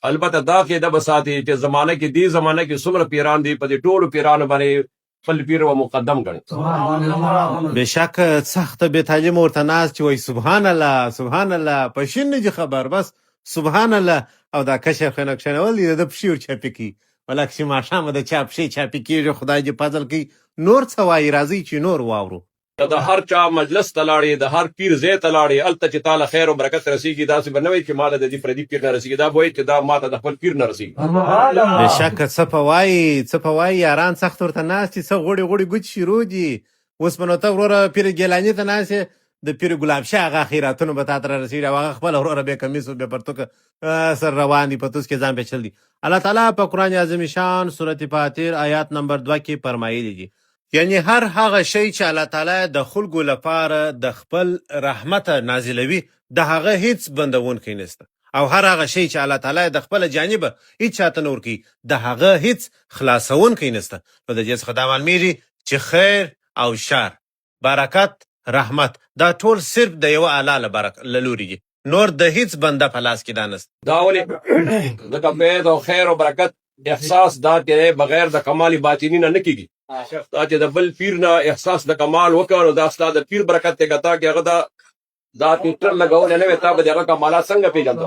البته دا قاعده به ساتي چې زمانه کې، دې زمانه کې څومره پیران دي، په دې ټولو پیرانو باندې خپل پیر و مقدم ګڼي. بېشکه سخته بې تعلیمه ورته ناست چې وایي سبحان الله، سبحان الله، په شي نه دي خبر، بس سبحان الله. او دا کشر خو یې نه کښېنول دي، د ده پښې ورچاپي کوي. ولاکه چې ماښام د چا پښې چاپي کېږي، خدای دې فضل کوي. نور څه وایي؟ راځئ چې نور واورو. که د هر چا مجلس ته لاړې، د هر پیر ځای ته لاړې، هلته چې تا له خیر او برکت رسېږي، داسې به نه وایي چې ما له د دې پردي پیر نه رسېږي، دا به وایي چې دا ما ته د خپل پیر نه رسېږي. بېشکه څه په وایي، څه په وایي، یاران سخت ورته ناست دي، څه غوړې غوړې ګوتې شروع دي. اوس به نو ته وروره پیر ګیلاني ته ناست یې، د پیر ګلاب شاه هغه خیراتونه به تا ته رارسېږي، او هغه خپله وروره بې کمیس او بې پرتوکه سره روان دي، په توس کې ځان پېچل دي. الله تعالی په قرآن عظیم شان سورة فاطر آیات نمبر 2 کې فرمایلي دي، یعنی هر هغه شی چې الله تعالی د خلکو لپاره د خپل رحمته نازلوي، د هغه هیڅ بندونکی نشته، او هر هغه شی چې الله تعالی د خپله جانبه هیڅ چاته نه ورکوي، د هغه هیڅ خلاصونکی نشته. نو د دې څخه دا معلومیږي چې خیر او شر، برکت، رحمت، دا ټول صرف د یوه الله له لوري دي، نور د هیڅ بنده په لاس کې دا نشته. دا ولې؟ ځکه فیض او خیر او برکت احساس دا چې بغیر د کمال باطنی نه نه کیږي. دا چې د بل پیر نه احساس د کمال وکړ، نو دا ستا د پیر برکت دی. که تا کې هغه دا ټیټر لګولی نه وی، تا به د هغه کمالات څنګه پېژنده؟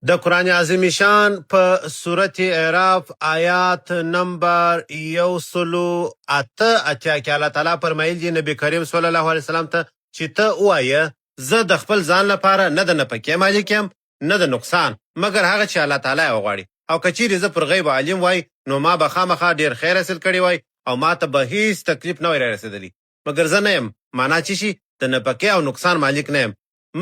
د قرآن عظیم شان په سورة اعراف آیات نمبر 188 کې الله تعالی فرمایل دي نبی کریم صلی الله علیه وسلم ته چې ته ووایه، زه د خپل ځان لپاره نه د نفقې مالک یم، نه د نقصان، مګر هغه چې الله تعالی یې وغواړي، او که چیرې زه پر غیب عالم وای، نو ما به خامخا ډیر خیر حاصل کړی وای او ما ته به هیڅ تکلیف نه وای رارسیدلی، مګر زه نه یم، معنا چې شي، د نفقې او نقصان مالک نه یم،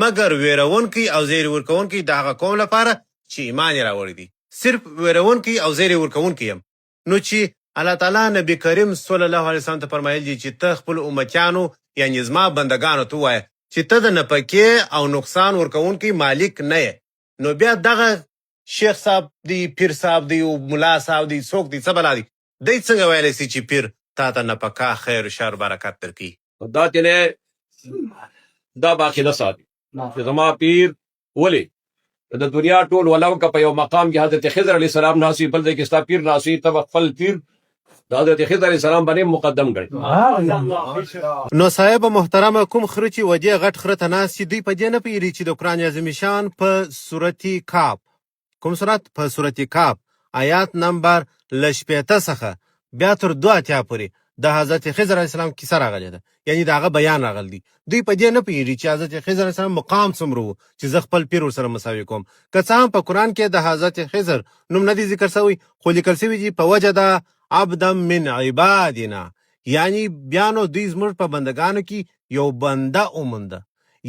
مګر ویرونکی او زیری ورکونکی د هغه قوم لپاره چې ایمان یې راوړی دی. صرف ویرونکی او زیری ورکونکی یم. نو چې الله تعالی نبی کریم صلی الله علیه وسلم ته فرمایل دي چې ته خپل امتیانو، یعنی زما بندګانو ته ووایه چې ته د نفقې او نقصان ورکونکی مالک نه یې، نو بیا دغه شیخ صاحب دی، پیر صاحب دی، او ملا صاحب دی، څوک دی، څه بلا دی، دی څنګه ویلی سي چې پیر تا ته نفقه، خیر، شر، برکت درکوي؟ دا چې نه دا باقي نه ساتي چې زما پیر ولې د دنیا ټول ولو که په یو مقام کې حضرت خضر علیه السلام ناست وي، بل ځای کې ستا پیر ناست وي، ته به خپل پیر د حضرت خضر علیه السلام باندې مقدم کړي. نو صاحب محترمه، کوم خره چې ودې غټ خره ته ناست دي، دوی په دې نه پوهېږي چې د قرآن عظیم شان په سورت کاف، کوم سورت؟ په سورت کاف آیات نمبر له 60 څخه بیا تر 82 پورې د حضرت خضر علیه السلام کیسه راغلې ده، یعنی د هغه بیان راغلی دی. دوی په دې نه پوهېږي چې حضرت خضر علیه السلام مقام څومره و چې زه خپل پیر ورسره مساوي کوم. که څه هم په قرآن کې د حضرت خضر نوم نه دی ذکر شوی، خو لیکل شوی دی په وجه د عبدا من عبادنا، یعنی بیا نو دوی زموږ په بندگانو کې یو بنده ومونده،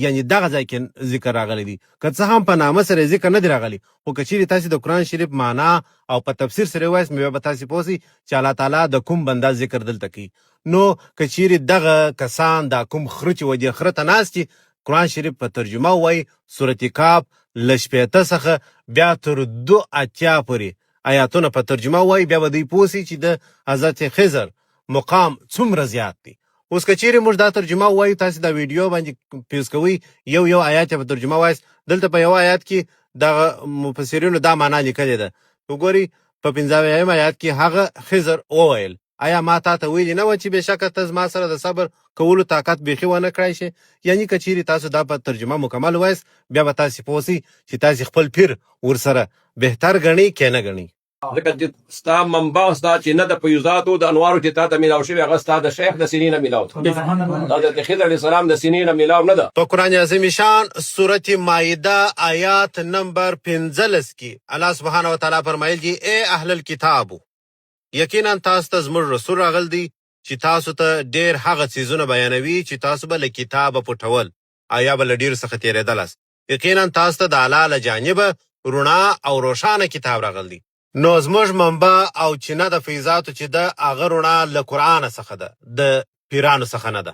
یعنی دغه ځای کې ذکر راغلی دی. که څه هم په نامه سره ذکر نه دی راغلی، خو که چیرې تاسې د قرآن شریف معنا او په تفسیر سره ووایاست، نو بیا به تاسې پوه شئ چې الله تعالی د کوم بنده ذکر دلته کوي. نو که چیرې دغه کسان دا کوم خره چې ودې خره ته ناست دي، قرآن شریف په ترجمه ووایي، سورة کاف له 60 څخه بیا تر 82 پورې آیاتونه په ترجمه ووایي، بیا به دوی پوه شي چې د حضرت خضر مقام څومره زیات دی. اوس که چیرې موږ دا ترجمه ووایو، تاسې دا ویډیو باندې پیس کوئ، یو یو آیات یې په ترجمه وایاست. دلته په یو آیات کې دغه مفسرینو دا معنا لیکلې ده، وګورئ په 75 آیات کې هغه خضر وویل، آیا ما تا ته ویلي نه وه چې بېشکه ته زما سره د صبر کولو طاقت بیخي ونه کړای شې؟ یعنی که چیرې تاسو دا په ترجمه مکمل وایاست، بیا به تاسې پوه شئ چې تاسې خپل پیر ورسره بهتر ګڼئ که نه ګڼئ. ځکه چې ستا منبع ستا چې نه د فیوزاتو د انوارو چې تا ته میلاو شوی، هغه ستا د شیخ د سینې نه میلاو ده، حضرت خضر علیه السلام د سینې نه میلاو نه ده. په قرآن عظیم شان سورة مائده آیات نمبر 15 کې الله سبحانه وتعالی فرمایل دي، ای اهل الکتابو، یقینا تاسو ته زموږ رسول راغلی دی چې تاسو ته ډېر هغه څیزونه بیانوي چې تاسو به له کتابه پټول او یا به له ډېرو څخه تېرېدلاست. یقینا تاسو ته د الله له جانبه رڼا او روښانه کتاب راغلی دی. نو زموږ منبع او چینه د فیضاتو چې ده، هغه رڼا له قرآن څخه ده، د پیرانو څخه نه ده.